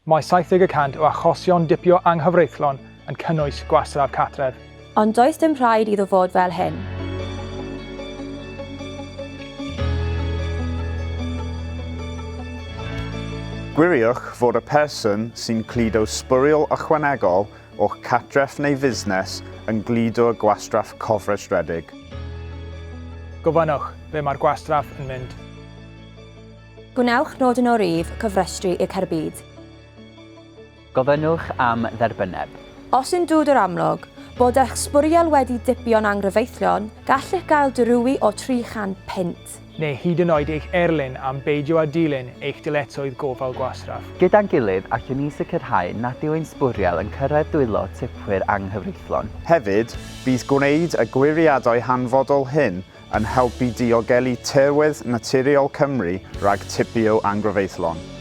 Mae 70 y cant o achosion dipio anghyfreithlon yn cynnwys gwastraff cartref. Ond does dim rhaid iddo fod fel hyn. Gwiriwch fod y person sy'n cludo sbwriel ychwanegol o'ch cartref neu fusnes yn gludo y gwastraff cofrestredig. Gofynnwch ble mae'r gwastraff yn mynd. Gwnewch nodyn o rif cofrestru y cerbyd. Gofynnwch am dderbynneb. Os yn dod i'r amlwg bod eich sbwriel wedi dipio'n anghyfreithlon, gallech gael dirwy o 300 punt. Neu hyd yn oed eich erlyn am beidio â dilyn eich dyletswydd gofal gwastraff. Gyda'n gilydd, allwn ni sicrhau nad yw ein sbwriel yn cyrraedd dwylo tipwyr anghyfreithlon. Hefyd, bydd gwneud y gwiriadau hanfodol hyn yn helpu diogelu tirwedd naturiol Cymru rhag tipio anghyfreithlon.